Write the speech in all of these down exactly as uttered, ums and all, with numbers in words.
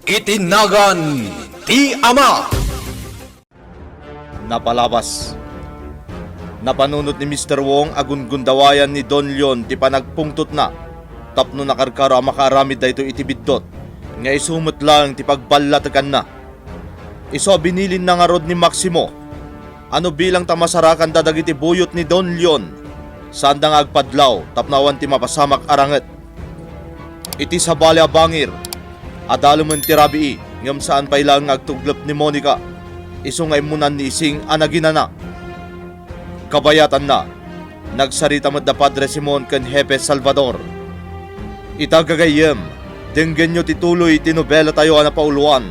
Iti nagan ti Ama. Napalabas. Napanunot ni Mister Wong a gungundawayan ni Don Leon ti panagpungtotna tapno nakarkaro a makaaramid daytoy iti biddut nga isu met laeng ti pagballateganna. Isu a binilinna ngarud ni Maximo a no bilang ta masarakanda dagiti buyot ni Don Leon, saanda nga agpadlaw tapno awan ti mapasamak a ranget. Iti sabali a bangir, adalemen ti rabii ngem saan pay laeng nga agtuglep ni Monica, isu nga immunan ni Ising a naginana. Kabayatanna, nagsarita met da Padre Simon ken Hepe Salvador. Ita gagayyem, denggenyo ti tuloy ti nobelatayo a napauloan,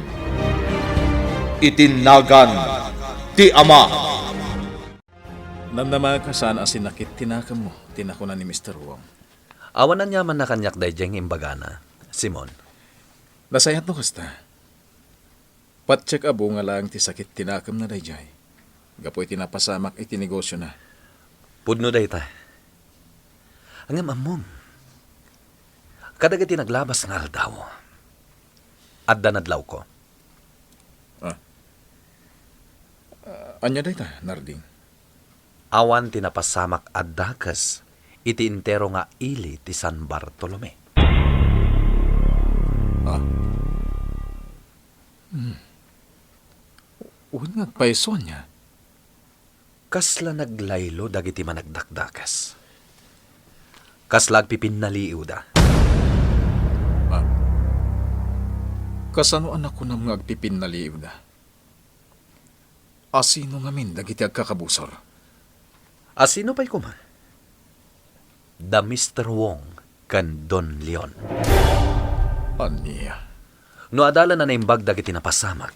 Iti Nagan ti Ama. Namnama ka saan a sinakit ti nakemmo, ti nakuna ni Mister Wong. Awan aniamanna kaniak daydiay nga imbagana, Simon. Nasayaat no kasta. Patiek a bunga laeng ti sakit ti nakemna daydiay, gapu iti napasamak iti negosiona. Pudno dayta. Ngem ammom, kadagiti naglabas nga aldaw, adda nadlawko. Ah. Ah, ania dayta, Narding? Awan ti napasamak a dakes iti entero nga ili ti San Bartolome. Ah. Hmm. Wen nga agpayso, ania? Kasla naglaylo dagiti managdakdakes. Kasla agpipinnaliiwda. Ah. Kasano a nakunam nga agpipinnaliiwda? Asino ngamin dagiti agkakabusor? Asino pay koma? Da Mister Wong ken Don Leon. Ania? No adalen a naimbag dagiti napasamak,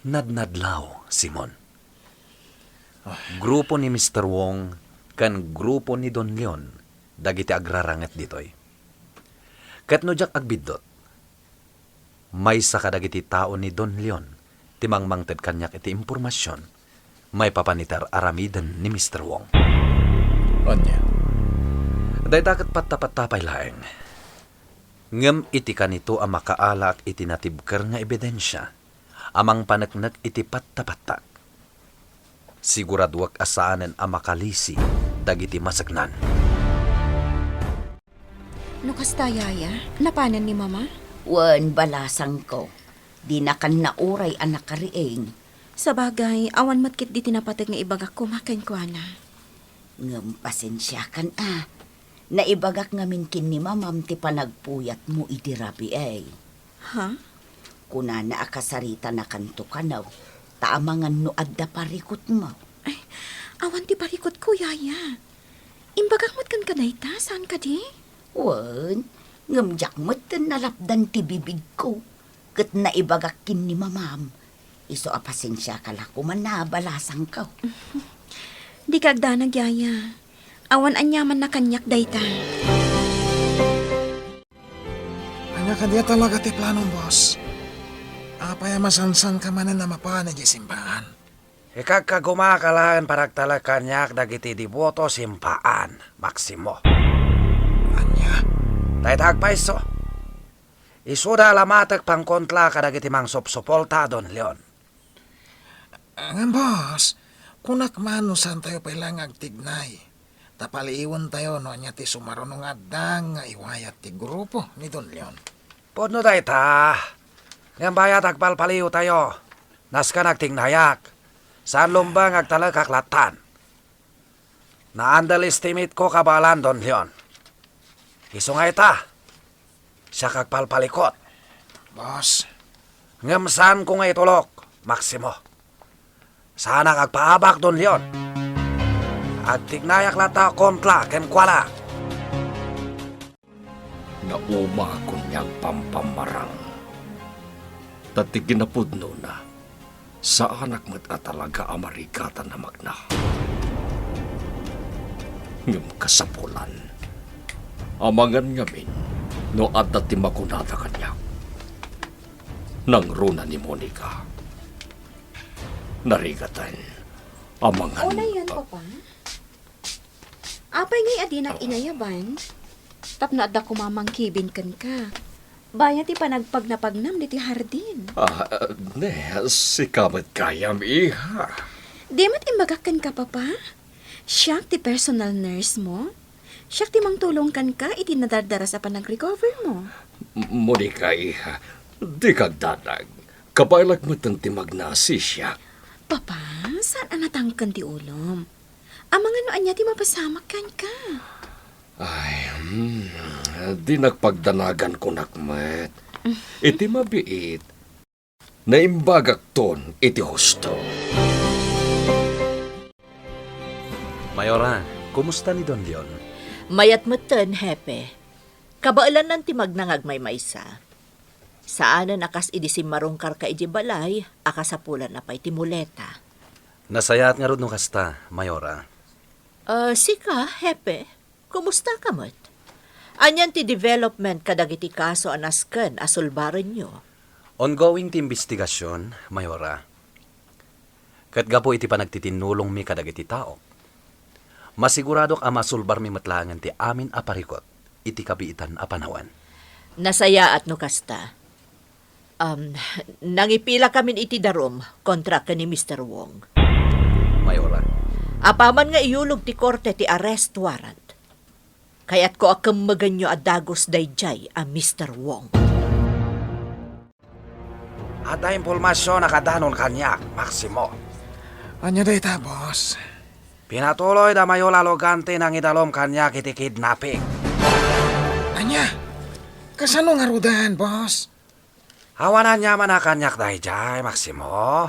nadnadlaw, Simon. Ah. Grupo ni Mister Wong ken grupo ni Don Leon dagiti agraranget ditoy. Ket no diak agbiddut, maysa kadagiti tao ni Don Leon ti mangmangted kaniak iti impormasion maipapan iti ar-aramiden ni Mister Wong. Ania? Dayta ket patta-patta pay laeng. Ngem iti kanito a makaalaak iti natibker nga ebidensia a mangpaneknek iti patta-pattak, siguraduak a saanen a makalisi dagiti maseknan. No kasta, Yaya, napanen ni Mama? Wen, balasangko. Dinakan nauray a nakariing. Sabagay, awan met ketdi ti napateg nga ibagak koma kenkuana. Ngem pasensiakan a. Naibagak ngamin ken ni Mamam ti panagpuyatmo idi rabii. Ha? Kunana a kasaritanakanto kano, ta amangan no adda parikutmo. Ay, awan ti parikutko, Yaya. Imbagak met kenka dayta, saan kadi? Wen, ngem diak metten nalapdan ti bibigko, ket naibagak ken ni Mamam. Isu a pasensiaka la koma a balasangko. Dika agdanag, Yaya. Awan aniamanna kaniak dayta. Ania kadi a talaga ti planom, boss? Apay a masansanka manen a mapan idiay simbaan? Ikagkagumaka laeng panagtalek kaniak dagiti deboto simbaan, Maximo. Ania? Dayta agpayso. Isuda a lamatek pangkontra kadagiti mangsupsuporta, Don Leon. Ngem, boss, kunak man no saantayo pay laeng nga agtignay. Ta paliiwentayo no ania ti sumaruno nga adda nga iwayat ti grupo ni Don Leon. Pudno dayta. Ngem bayat agpalpaliiwtayo, nasken agtignayak. Saan laeng nga agtalekak lattan. Na-underestimate ko kabaelan, Don Leon. Isu nga ita, siak agpalpalikut. Boss. Ngem saanko nga itulok, Maximo. Saanak agpaabak, Don Leon. Agtignayak latta a kontra kenkuana. Naumaakon nga agpampamarang. Ta ti kinapudnona, saanak met a talaga a marigatan a magna. Ngem kasapulan, amangan ngamin no adda ti makunada kaniak. Nangruna ni Monica. Narigatan, amangan. Unay yan, Papa. Apay ngay a dinak inayaban? Tapno adda koma mangkibin kenka. Bayat ti panagpagnapagnam ditoy hardin. Ah, ne, sika met gayam, iha. Di met imbagak kenka, Papa? Siak ti personal nurse mo. Siak ti mangtulong kenka iti nadardaras a panagrecover mo. M-, Monica, iha, dika agdanag. Kabaelak metten ti magnasisiak. Papa, saan a natangken ti ulom? Amangan no ania ti mapasamak kenka. Ay, hmm, dinak pagdanagan kunak met. Iti mabiit, naimbagakton iti husto. Mayora, kumusta ni Don Leon? Mayat metten, Hepe. Kabaelannan ti magnangag maymaysa. Saanen a kas idi simmarungkarka idiay balay a kasapulanna pay ti muleta. Nasayaat ngarud no kasta, Mayora. Ah, sika, Hepe, kumusta ka met? Anian ti development kadagiti kaso a nasken a sulbarenyo? Ongoing ti imbestigasion, Mayora. Ket gapu iti panagtitinnulongmi kadagiti tao, masiguradok a masulbarmi met laengen ti amin a parikut iti kabiitan a panawen. Nasayaat no kasta. Um, nangipilakamin iti darum kontra ken ni Mister Wong. Mayora. Apaman nga iyulog ti korte ti arrest warrant, kayatko a kemmegenyo a dagus daydiay a Mister Wong. Adda impormasion a kadanon kaniak, Maximo. Ania dayta, boss? Pinatuloy da Mayola Logan ti nangidalum kaniak iti kidnapping. Ania? Kasano ngaruden, boss? Awan aniaman a kaniak daydiay, Maximo.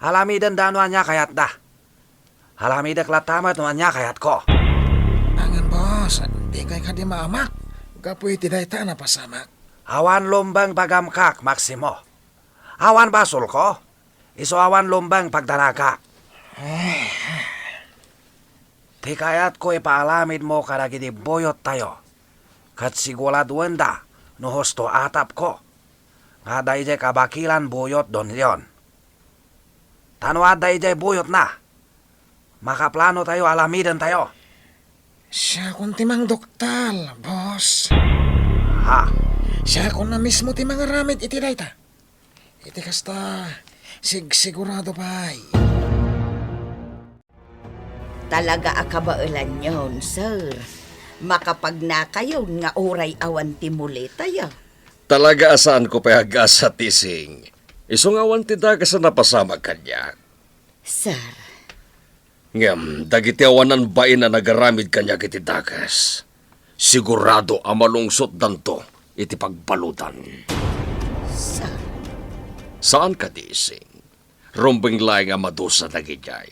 Alamidenda no ania kayatda. Alamidek latta met no ania kayatko. Ngem, boss, dikay kadi maamak gapu iti dayta a napasamak? Awan lumbeng pagamkak, Maximo. Awan basolko, isu awan lumbeng pagdanagak. Ti kayatko ipaalamidmo kadagiti buyottayo, ket siguraduenda no husto atapko nga adda idiay kabakilan buyot Don Leon. Ta no adda idiay buyotna, makaplanotayo a alamidentayo. Siakon ti mangduktal, boss. Ha? Siakon a mismo ti mangaramid iti dayta. Iti kasta, sigsigurado pay. Talaga a kabaelanyon, sir. Makapagnakayon nga uray awan ti muletayo. Talaga a saanko pay agasa, Tising. Isu nga awan ti dakes a napasamak kaniak. Sir. Ngem dagiti awanan bain a nagaramid kaniak iti dakes, sigurado a malungsotdanto iti pagbaludan. Sir. Saan kadi, Tising? Rumbeng laeng a madusa dagidiay.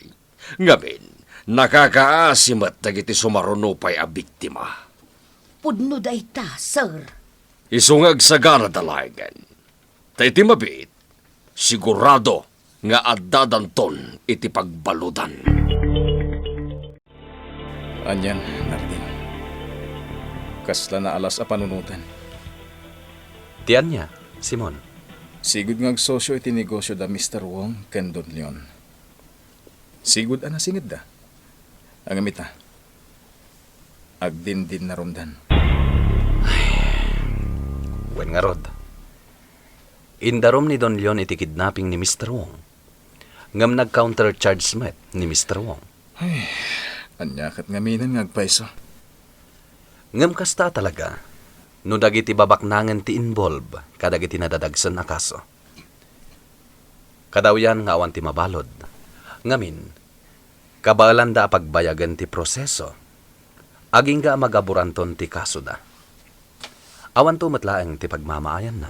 Ngamin, nakakaasi met dagiti sumaruno pay a biktima. Pudno dayta, sir. Isu nga agsaganada laengen. Ta iti mabiit, sigurado nga addadanton iti pagbaludan. Anian, Nardin? Kasla naalas a panunoten. Ti ania, Simon? Sigud nga agsosio iti negosio da Mister Wong ken Don Leon. Sigud a nasingedda. Ngem ita, agdindinnarumdan. Wen ngarud, indarum ni Don Leon iti kidnapping ni Mister Wong. Ngem nag-countercharge met ni Mister Wong. Ay, ania ket ngaminen nga agpayso? Ngem kasta a talaga, no dagiti babaknangen ti involve kadagiti nadadagsen a kaso. Kadawyan nga awan ti mabalud. Ngamin, kabaelanda a pagbayagen ti proseso, agingga a magaburanton ti kasoda. Awanto met laeng ti pagmamaayanna.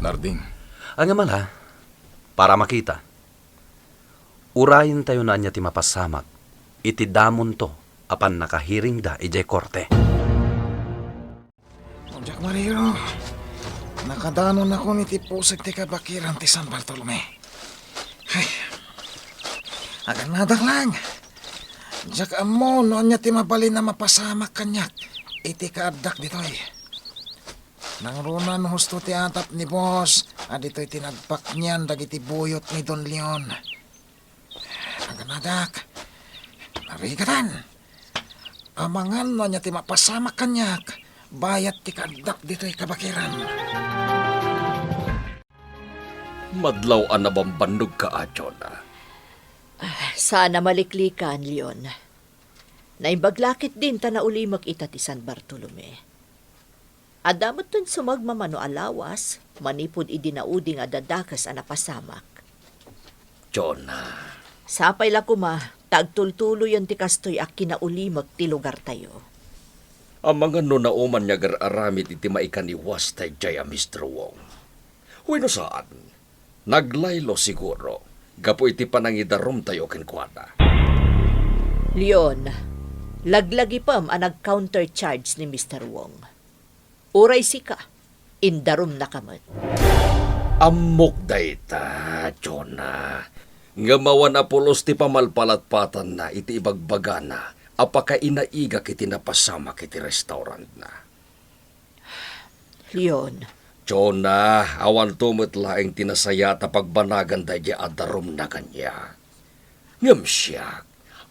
Narding. Ngem ala, para makita, urayentayo no ania ti mapasamak iti damonto a pannakahearingda idiay korte. Diak mariro. Nakadanonnakon iti pusek ti kabakiran ti San Bartolome. Ay. Aganadak laeng. Diak ammo no ania ti mabalin a mapasamak kaniak iti kaaddak ditoy. Nangruna no husto ti atap ni boss a ditoy ti nagpaknian dagiti buyot ni Don Leon. Aganadak. Narigatan. Amangan no ania ti mapasamak kaniak, bayat ti kaaddak ditoy kabakiran. Madlaw a nabambannogka a, Jonah. Saan a maliklikan, Leon. Naimbag la ketdin ta naulimek ita ti San Bartolome. Adda metten sumagmamano a lawas manipud idi naudi nga adda dakes a napasamak. Jonah. Sapay la koma ta agtultuloyen ti kastoy a kinaulimek ti lugartayo. Amangan no nauman nga agar-aramid iti maikaniwas daydiay a Mister Wong. Wenno saan, naglaylo siguro gapu iti panangidarumtayo kenkuana. Leon, laglagipem a nag-countercharge ni Mister Wong. Uray sika, indarumnaka met. Ammok dayta, Jonah. Ngem awan a pulos ti pamalpalatpatanna iti ibagbagana a pakainaigak iti napasamak iti restaurantna. Leon. Jonah, awanto met laeng ti nasayaat a pagbanagan daydiay a darumna kaniak. Ngem siak,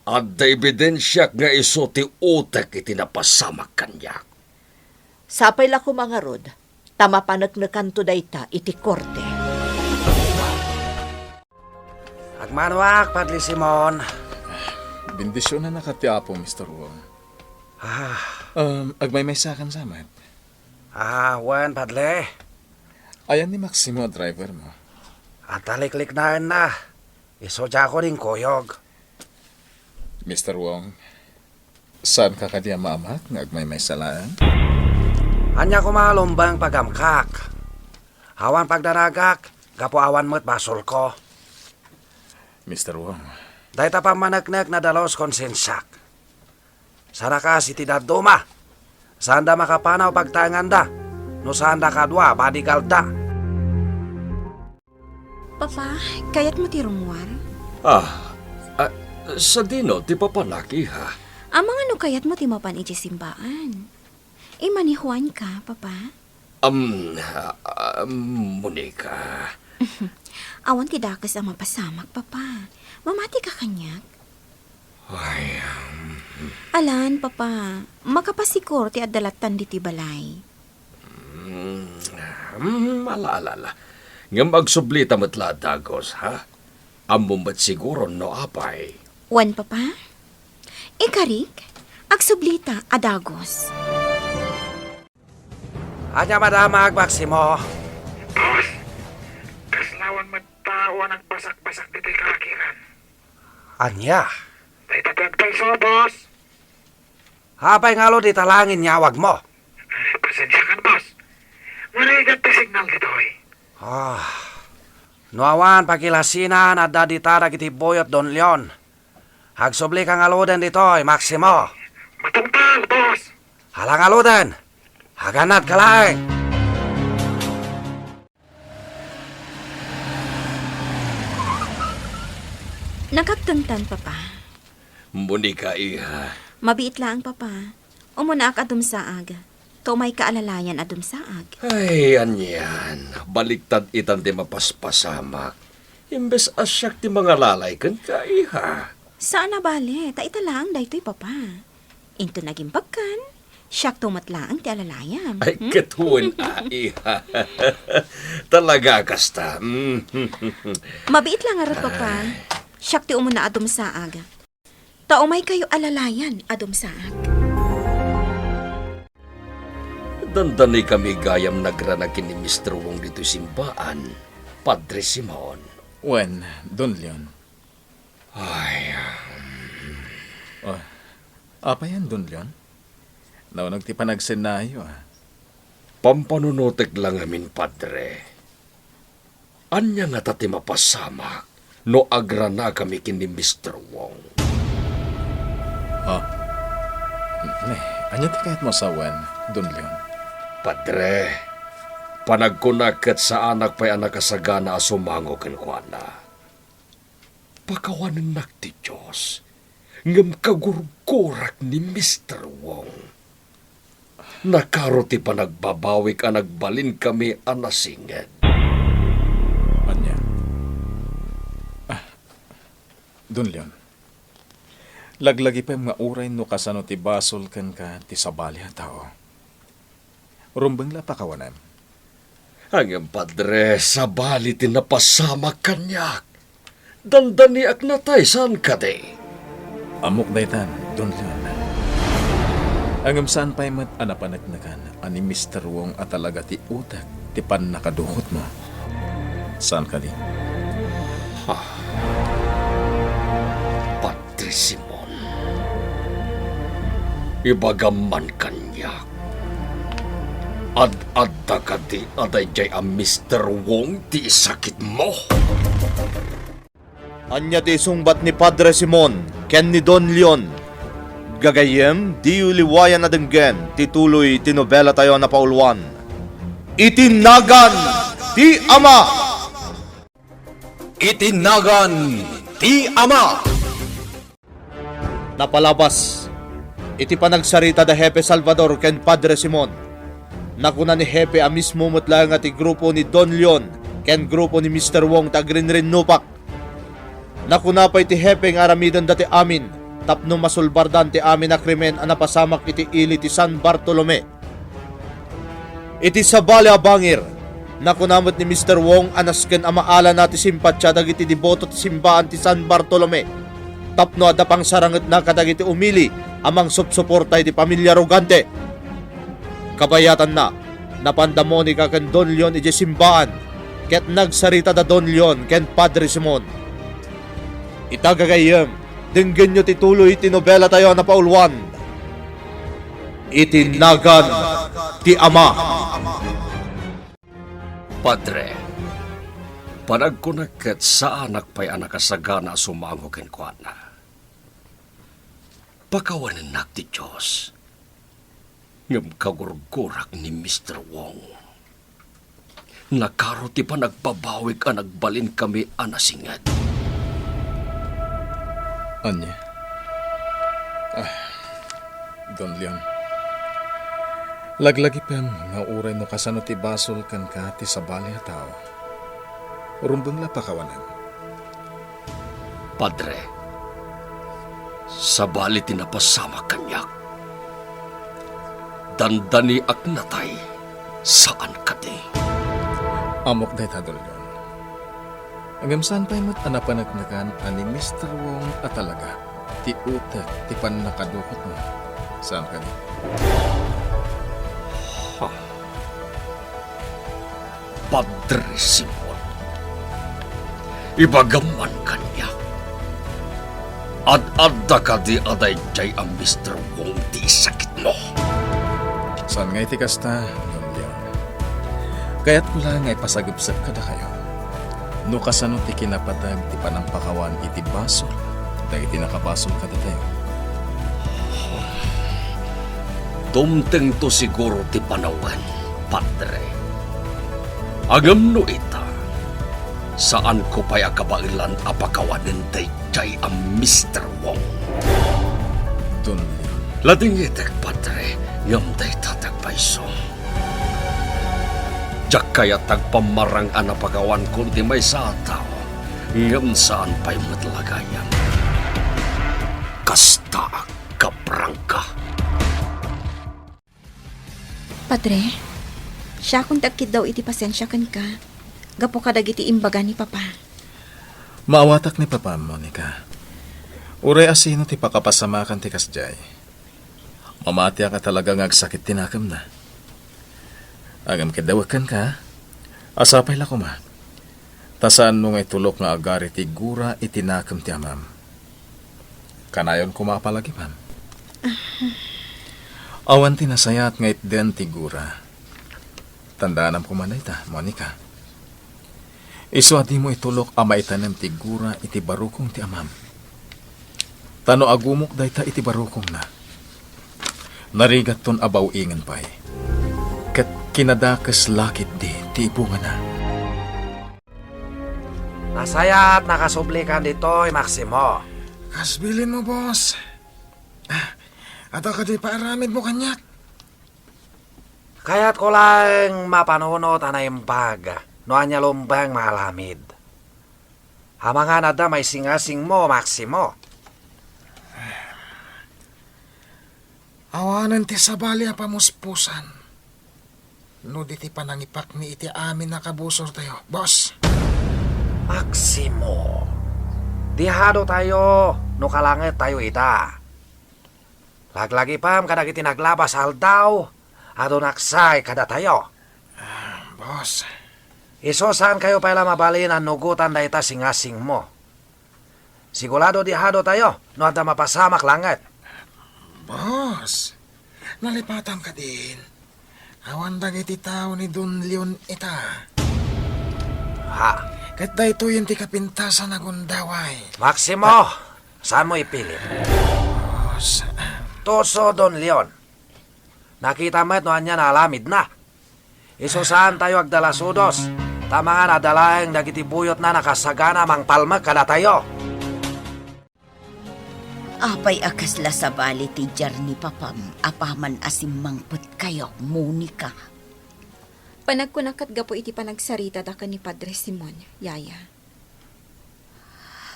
adda ebidensiak nga isu ti utek iti napasamak kaniak. Sapay la koma ngarud, ta mapaneknekanto dayta iti korte. Agmanoak, Padre Simon. Bendisionannaka ti Apo, Mister Wong. Ah. Um, agmaymaysakan sa met. Ah, wen, Padre. Ayan ni Maximo a driver mo? Adda likliknaenna. Isu diak inkuyog. Mister Wong, saanka kadi a maamak nga agmaymaysa laeng? Ania koma a lumbeng pagamkak? Awan pagdaragak gapu awan met basolko. Mister Wong. Dayta pammaneknek nadalus konsensiak. Saan a kas iti dadduma. Saanda makapanaw pagtaenganda no saanda kadua bodyguardda. Papa, kayatmo ti rumuar? Ah, ah, sadino ti papanak, iha? Amangan no kayatmo ti mapan idiay simbaan. Imma ni Juan ka, Papa? Am, ah, ah, Monica. Awan ti dakes a mapasamak, Papa. Mamatika kaniak? Ay, um. Alan, Papa, makapasiguro ti adda lattan ditoy balay. Mm, mm, ala, ala, ala. Ngem agsublita met la a dagus, ha? Ammom met siguro no apay. Wen, Papa? Ikarik, agsublita a dagus. Ania madamag, Maximo? Boss, kasla awan met tao a nagbasak-basak ditoy karakiran. Ania? Dayta ti agpayso, boss. Apay ngarud ita laeng inyawagmo? Ay, pasensiakan, boss. Narigat ti signal ditoy. Ah. No awan pakilasinan, adda dita dagiti buyot, Don Leon. Agsublika ngaruden ditoy, Maximo. Matungpal, boss. Ala ngaruden. Agannadka laeng. Nakagtengtan, Papa. Monica, iha. Mabiit laeng, Papa. Umunaak a dumsaag. Ta umayka a lalayan a dumsaag. Ay, anian. Baliktad itan ti mapaspasamak. Imbes a siak ti mangalalay kenka, iha. Saan a bale, ta ita laeng daytoy, Papa. Inton agimbagkan, siakto met laeng ti alalayam. Ay, hmm? Ket wen a, iha. Talaga kasta. Mm. Mabiit la ngarud, Papa. Ay. Siak ti umuna a dumsaag. Ta umaykayo a lalayan a dumsaag. Dandanikami gayam nagrana ken ni Mister Wong ditoy simbaan, Padre Simon. Wen, Don Leon. Ay, um. Oh, apayan, Don Leon? Nauneg ti panagsennayo, a. Pampanunotek la ngamin, Padre. Ania ngata ti mapasamak no agranakami ken ni Mister Wong? Ah. Ne, ania ti kayatmo a sawen, Don Leon? Padre, panagkunak ket saanak pay a nakasagana a sumango kenkuana. Pakawanennak ti Dios, ngem kagurgurak ni Mister Wong. Nakaro ti panagbabawik a nagbalinkami a nasinged. Ania? Ah, Don Leon, laglagipem nga uray no kasano ti basol kenka ti sabali a tao. Rumbeng la pakawanem. Ngem, Padre, sabali ti napasamak kaniak. Dandaniak natay, saan kadi? Ammok daytan, Don Leon. Ngem saan pay met a napaneknekan a ni Mister Wong a talaga ti utek ti pannakadukotmo. Saan kadi? Ha? Padre Simon, ibagam man kaniak. Ad-adda kadi a daydiay a Mister Wong ti isakitmo? Ania ti isungbat ni Padre Simon ken ni Don Leon? Gagayyem, diyo liwayan a denggen ti tuloy ti nobelatayo a napauluan, Iti Nagan ti Ama! Iti Nagan ti Ama! Napalabas iti panagsarita da Hepe Salvador ken Padre Simon. Nakuna ni Hepe a mismo met laeng a ti grupo ni Don Leon ken grupo ni Mister Wong ti agrinrinnupak. Nakuna pay ti Hepe nga aramidenda ti amin tapno masulbardan ti amin a krimen a napasamak iti ili ti San Bartolome. Iti sabali a bangir, nakuna met ni Mister Wong a nasken a maalana ti simpatia dagiti deboto ti simbaan ti San Bartolome tapno adda pangsarangetna kadagiti umili a mangsupsuporta iti pamilia Rogante. Kabayatanna, napan da Monica ken Don Leon idiay simbaan, ket nagsarita da Don Leon ken Padre Simon. Ita gagayyem, denggenyo ti tuloy ti nobelatayo a napauluan, Iti Nagan ti Ama. Padre, panagkunak ket saanak pay a nakasagana a sumango kenkuana. Pakawanennak ti Dios, ngem kagurgurak ni Mister Wong. Nakaro ti panagpabawik a nagbalinkami a nasinged. Ania? Ah, Don Leon. Laglagipem nga uray no kasano ti basol kenka ti sabali a tao, rumbeng la pakawanem. Padre, sabali ti napasamak kaniak. Dandaniak natay, saan kadi? Ammok dayta, Don Leon. Ngem saan pay met a napaneknekan a ni Mister Wong a talaga ti utek ti pannakadukotmo. Saan kadi? Ha? Padre Simon, ibagam man kaniak, ad-adda kadi a daydiay a Mister Wong ti isakitmo? Saan nga iti kasta, Don Leon. Kayatko la nga ipasagepsep kadakayo no kasano ti kinapateg ti panangpakawan iti basol dagiti nakabasol kadatayo. Dumtengto siguro ti panawen, Padre. Ngem no ita, saanko pay a kabaelan a pakawanen daydiay a Mister Wong. Don Leon. Ladingitek, Padre, ngem dayta ti agpayso. Diak kayat ti agpammarang a napakawankon ti maysa a tao, ngem saan pay met la gayam. Kasta a kaprangka. Padre, siakon ti agkiddaw iti pasensia kenka gapu kadagiti imbaga ni Papa. Maawatak ni Papa, Monica. Uray a sino ti pakapasamakan ti kasdiay. Mamatiak a talaga nga agsakit ti nakemna. Ngem kiddawek kenka, a sapay la koma. Ta saanmo nga itulok nga agari ti gura iti nakem ti amam. Kanayon koma a palagipem. Awan ti nasayaat nga itden ti gura. Tandaanam koma dayta, Monica. Isu a dimo itulok a maitanem ti gura iti barukong ti amam. Ta no agumok dayta iti barukongna, narigatton a baw-ingen pay, ket kinadakes la ketdi ti ibungana. Nasayaat, nakasublikan ditoy, Maximo. Kas bilinmo, boss. Ah, adu kadi paaramidmo kaniak? Kayatko laeng mapanunot a naimbag no ania lumbeng nga aramid. Amangan adda maisingasingmo, Maximo. Awanen ti sabali a pamuspusan. no di ti panangipakni iti amin a kabusortayo, boss. Maximo, di hadotayo no kalangettayo ita. Laglagipem kadagiti naglabas aldaw a dunaksay kadatayo. Ah, boss. Isu saankayo pay la mabalin a nugotan dayta singasingmo. Sigurado di hadotayo no adda mapasamak langet. Boss, nalipatam kadin. Awan dagiti tao ni Don Leon ita. Ha? Ket daytoyen ti kapintasan a gundaway. Maximo, saanmo ipilit? Boss. Tuso, Don Leon. Nakita met no ania naaramidna. Isu saantayo agdalasudos, ta amangan adda laeng dagiti buyotna a nakasagana a mangpalmek kadatayo. Apay a kasla sabali ti diar ni Papam apaman a simmangpetkayo, Monica? Panagkunak ket gapu iti panagsaritada ken ni Padre Simon, Yaya.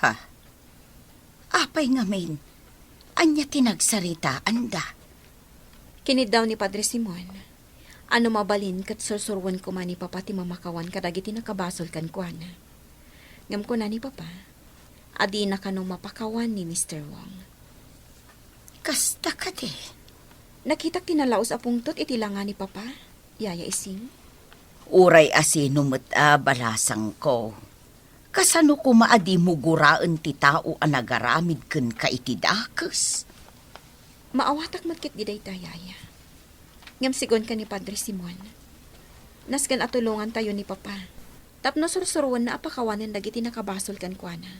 Ha? Apay ngamin? Ania ti nagsaritaanda? Kiniddaw ni Padre Simon a no mabalin ket sursuroen koma ni Papa ti mamakawan kadagiti nakabasol kenkuana. Ngem kuna ni Papa a dina kano mapakawan ni Mister Wong. Kasta kadi? Nakitak ti nalaus a pungtot iti langa ni Papa, Yaya Ising. Uray a sino met a balasangko, kasano koma a dimo guraen ti tao a nagaramid kenka iti dakes? Maawatak met ketdi dayta, Yaya. Ngem sigun ken ni Padre Simon, nasken a tulongantayo ni Papa tapno sursuroenna a pakawanen dagiti nakabasol kenkuana.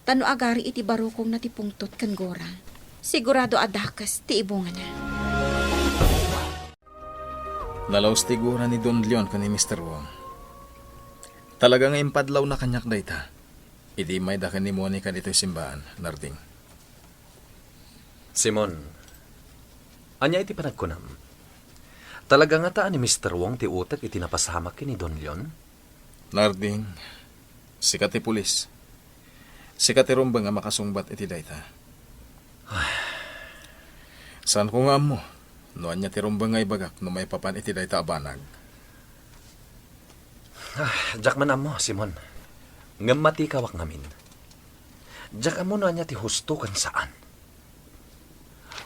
Ta no agari iti barukongna ti pungtot ken gura, sigurado a dakes ti ibungana. Nalaus ti gura ni Don Leon ken ni Mister Wong. Talaga nga impadlawna kaniak dayta idi immayda ken ni Monica ditoy simbaan, Narding. Simon, ania iti panagkunam? Talaga ngata a ni Mister Wong ti utek iti napasamak ken ni Don Leon? Narding, sika ti pulis. Sika ti rumbeng a makasungbat iti dayta. Ay. Saanko nga ammo no ania ti rumbeng nga ibagak no maipapan iti dayta a banag. Ah, diak man ammo, Simon. Ngem matikawak ngamin. Diak ammo no ania ti husto ken saan.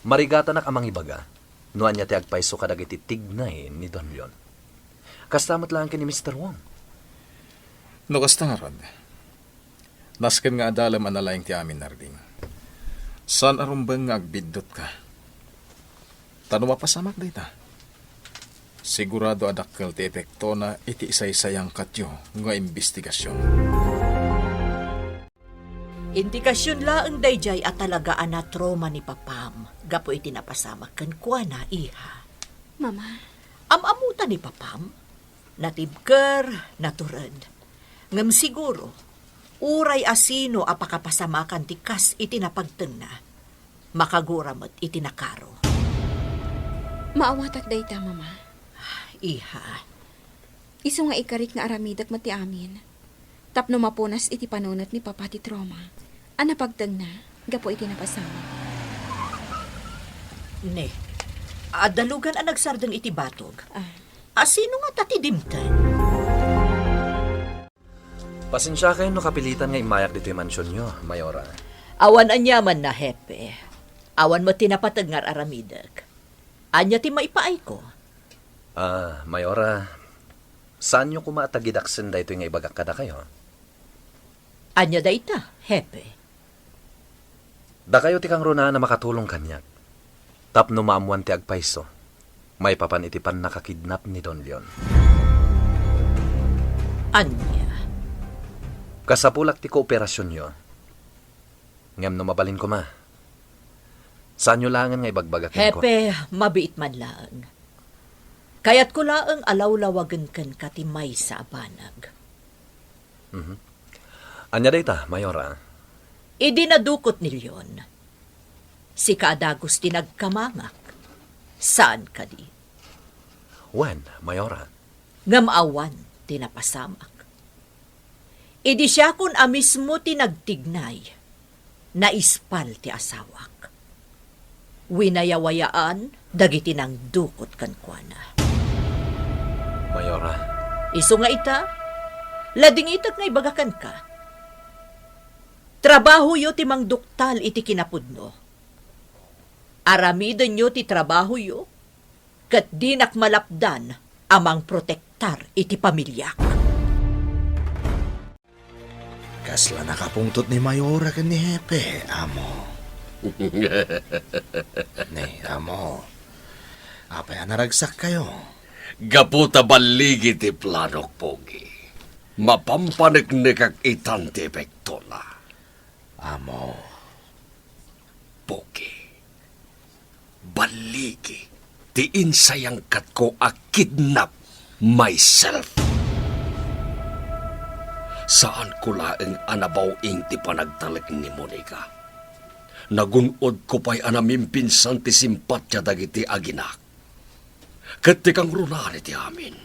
Marigatanak a mangibaga no ania ti agpayso kadagiti tignay ni Don Leon. Kasta met laeng ken ni Mister Wong. No kasta ngarud, nasken nga adalem a nalaing ti amin, Narding. Saan a rumbeng nga agbiddutka. Ta no mapasamak dayta, sigurado a dakkel ti epektona iti isaysayangkatyo nga imbestigasion. Indikasyon laeng daydiay a talaga a natrauma ni Papam gapu iti napasamak kenkuana, iha. Mama. Am-ammota ni Papam? Natibker, natured. Ngem siguro, uray a sino a pakapasamakan ti kas iti napagtengna, makagura met iti nakaro. Maawatak dayta, Mama. Iha. Isu nga ikarik nga aramidek met ti amin tapno mapunas iti panunot ni Papa ti trauma a napagtengna gapu iti napasamak. Ne, adda lugan a nagsardeng iti batog. Ah. A sino ngata ti dimteng? Pasensiaken no kapilitan nga immayak ditoy mansionyo, Mayora. Awan aniamanna, Hepe. Awan met ti napateg nga ar-aramidek. Ania ti maipaayko? Ah, Mayora, saanyo koma a tagidaksen daytoy nga ibagak kadakayo? Ania dayta, Hepe? Dakayo ti kangrunaan a makatulong kaniak tapno maammoan ti agpayso maipapan iti pannakakidnap ni Don Leon. Ania? Kasapulak ti kooperasionyo. Ngem no mabalin koma, saanyo laengen nga ibagbagak kenkuana. Hepe, mabiit man laeng. Kayatko laeng a lawlawagen kenka ti maysa a banag. Mhm. Ania dayta, Mayora? Idi nadukot ni Leon, sika a dagus ti nagkamangak. Saan kadi? Wen, Mayora. Ngem awan ti napasamak. Idi siakon a mismo ti nagtignay, naispal ti asawak. Winayawayaan dagiti nangdukot kenkuana. Mayora. Isu nga ita, ladingitek nga ibaga kenka. Trabahoyo ti mangduktal iti kinapudno. Aramidenyo ti trabahoyo, ket dinak malapdan a mangprotektar iti pamiliak. Kasla nakapungtot ni Mayora ken ni Hepe, amo. Ni, amo. Apay a naragsak kayo? Gapu ta balligi ti planok, Pogi. Mapampaneknekak itan ti epektona. Amo. Pogi. Balligi ti insayangkatko a kidnap myself. Saanko laeng a nabaw-ing ti panagtalek ni Monica. Nagun-odko pay a namimpinsan ti simpatia dagiti aginak ket ti kangrunaan iti amin.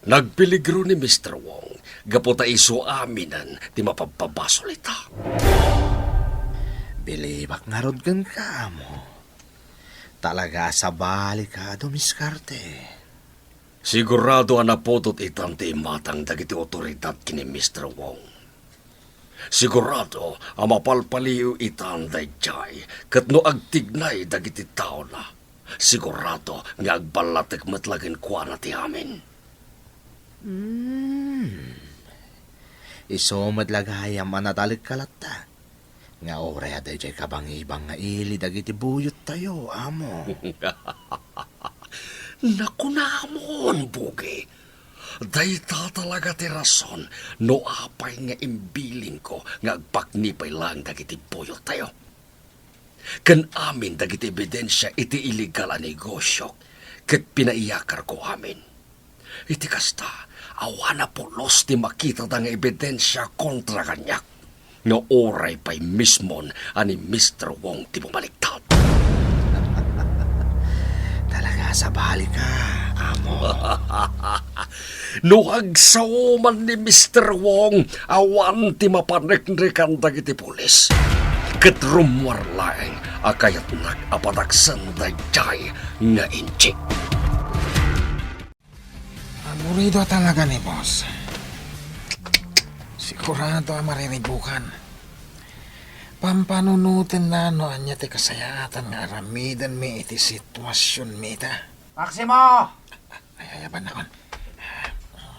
Nagpeligro ni Mister Wong gapu ta isu aminen ti mapabpabasol ita. Bilibak ngarud kenka, amo. Talaga a sabalika a dumiskarte. Sigurado a naputot itan ti imatang dagiti otoridad ken ni Mister Wong. Sigurado a mapalpaliiw itan daydiay ket no agtignay dagiti taona, sigurado nga agballatek met la kenkuana ti amin. Hmm. Isu met la gayam a natalekka latta nga uray adda idiay kabangibang nga ili dagiti buyottayo, amo. Nakunamon, Bugi. Dayta talaga ti rason no apay nga imbilinko nga agpakni pay laeng dagiti buyottayo ken amin dagiti ebidensia iti illegal a negosiok ket pinaiyakarko amin. Iti kasta, awan a pulos ti makitada nga ebidensia kontra kaniak nga uray pay mismon a ni Mister Wong ti bumaliktad. Talaga a sabalika, amo. No agsao man ni Mister Wong, awan ti mapaneknekan dagiti pulis. Ket rummuar laeng a kayatnak a padaksen daydiay nga inchik. Aburido a talaga ni boss. Sigurado a mariribukan. Pampanunotenna no ania ti kasayaatan nga aramidenmi iti situasionmi ita. Maximo! Ay, ay, abanakon.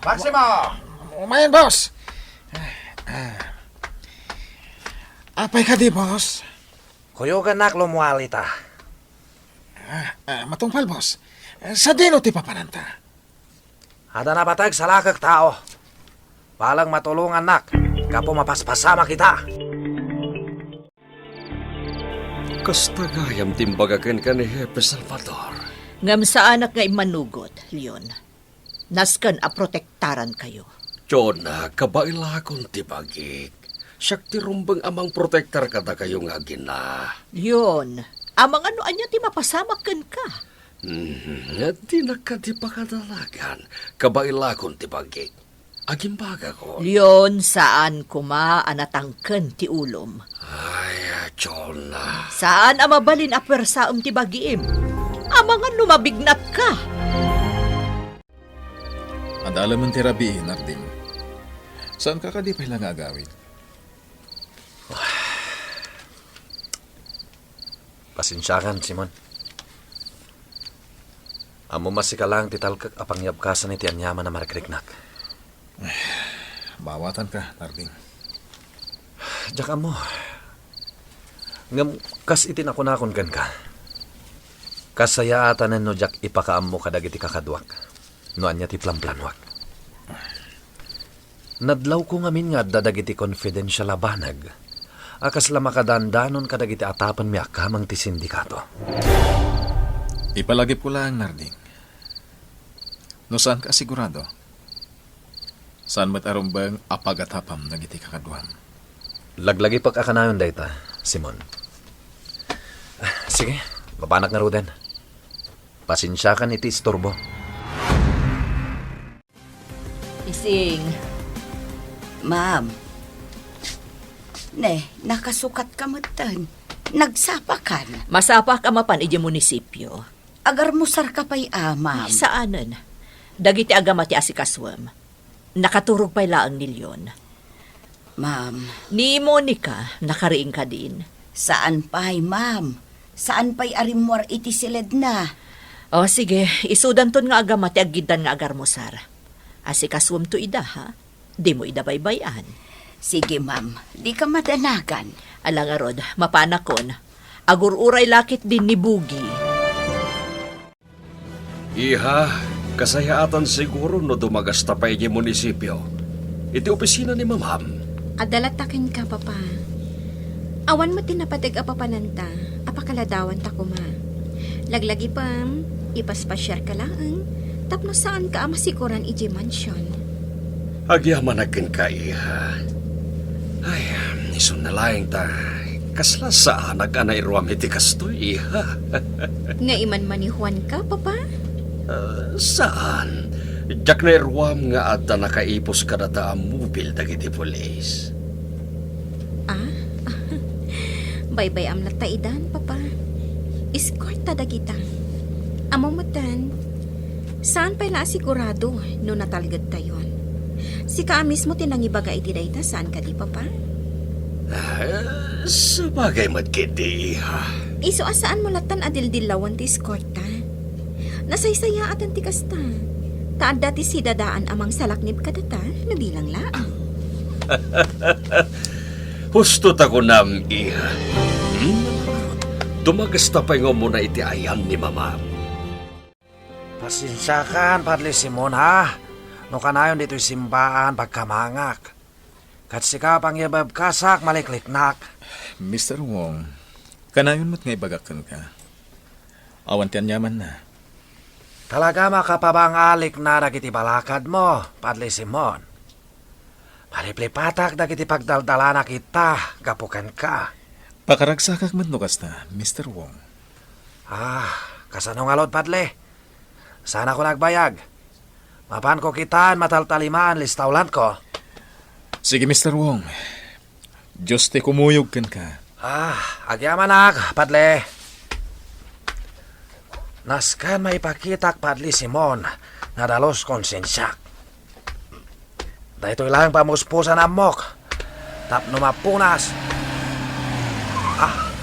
Maximo! Umayen, boss! Ah, ah. Apay kadi, boss? Kuyogannak lummuar ita. Ah, ah, matungpal, boss. Eh, sadino ti papananta? Adda napateg salakek tao. Balang matulongannak gapu mapaspasamak ita. Kasta gayam ti imbaga kenka ni Hepe Salvador. Ngem saanak nga immanugot, Leon. Nasken a protektarankayo. Jonah, kabaelakon ti bagik. Siak ti rumbeng a mangprotektar kadakayo nga agina. Leon, amangan no ania ti mapasamak kenka. Hmm, dinak kadi pakadalagan. Kabaelakon ti bagik. Agimbagakon. Leon, saan koma a natangken ti ulom. Ay, Jonah. Saan a mabalin a puersaem ti bagiim. Amangan no mabignatka. Adda laeng ti rabii, Narding. Saanka kadi pay la nga agawid? Pasensiakan, Simon. Ammom a sika laeng ti talkek a pangyabkasan iti aniaman a marikriknak. Maawatanka, Narding. Diak ammo. Ngem kas iti nakunakon kenka, kasayaatanen no diak ipakaammo kadagiti kakaduak no ania ti planplanuak. Nadlawko ngamin nga adda dagiti confidential a banag a kasla makadandanon kadagiti atapenmi a kameng ti sindikato. Ipalagipko laeng, Narding. No saanka a sigurado, saan met a rumbeng a pagatapam dagiti kakaduam. Laglagipek a kanayon dayta, Simon. Ah, sige, mapanak ngaruden. Pasensiakan iti isturbo. Ising. Ma'am. Ne, nakasukatka metten. Nagsapakan. Masapaak a mapan idiay munisipio. Agarmusarka pay a, ma'am. Ay, saanen. Dagiti agama ti asikasuem. Nakaturog pay laeng ni Leon. Ma'am. Ni Monica, nakariing kadin. Saan pay, ma'am. Saan pay a rimmuar iti siledna. O, sige, isudanton nga agama ti aggiddan nga agarmusar. Asikasuemto ida, ha? Dimo ida baybay-an. Sige, ma'am. Dika madanagan. Ala ngarud, mapanakon. Agur-uray la ketdin ni Bugi. Iha, kasayaatan siguro no dumagasta pay idiay munisipio. Iti opisina ni Mamam. Adda latta kenka, Papa. Awan met ti napateg a papananta a pakaladawanta koma. Laglagipem, ipaspasiarka laeng tapno saanka a masiguran idiay mansion. Agyamanak kenka, iha. Ay, isunna laeng ta kasla saanak a nairuam iti kastoy, iha. Nga imanmanihuanka, Papa? Ah, saan. Diak nairuam nga adda nakaipus kadata a mobil dagiti pulis. Ah? Baybay-am latta idan, Papa. Escort ta dagita. Ammo metten, saan pay la a sigurado no natalgedtayon. Sika a mismo ti nangibaga iti dayta, saan kadi, Papa? Ah, sabagay met ketdi, iha. Isu a saanmo lattan a dildillawan ti escort ta. Nasaysayaatan ti kasta. Ta adda ti sidadaan a mangsalaknib kadata no bilang laeng. Husto ta kunam, iha. Hmm? Dumagasta pay nga umuna iti ayan ni Mamam. Pasensiakan, Padre Simon, ha? No kanayon ditoy simbaan, pagkamangak. Ket sika, pangyebebkasak, malikliknak. Mister Wong, kanayon met nga ibagak kenka. Awan ti aniamanna. Talaga makapabangalik na dagiti balakadmo, Padre Simon. Maliplipatak dagiti pagdaldalanak ita gapu kenka. Pakaragsakak met no kasta, Mister Wong. Ah, kasano ngarud, Padre? Saanko nagbayag. Mapanko kitaen mataltalimaan listawlanko. Sige, Mister Wong. Dios ti kumuyog kenka. Ah, agyamanak, Padre. Nasken maipakitak, Padre Simon, nga dalus konsensiak. Daytoy laeng pamuspusan a ammok tapno mapunas. Ah.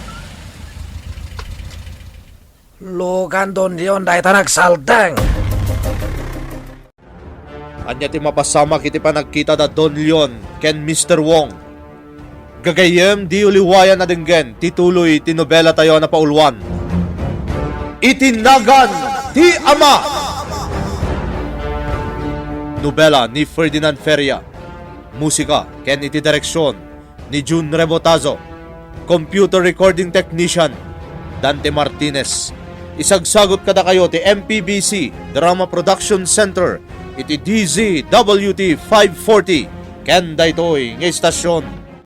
Lugan Don Leon dayta nagsaldeng. Ania ti mapasamak iti panagkita da Don Leon ken Mister Wong? Gagayyem, di uliwayan a denggen ti tuloy ti nobela tayo a napauluan, Iti Nagan ti Ama. Nobela ni Ferdinand Feria. Musika ken iti direksyon ni Jun Rebotazo. Computer recording technician, Dante Martinez. Isagsagut kadakayo ti M P B C Drama Production Center iti D Z W T five forty ken daytoy nga istasyon.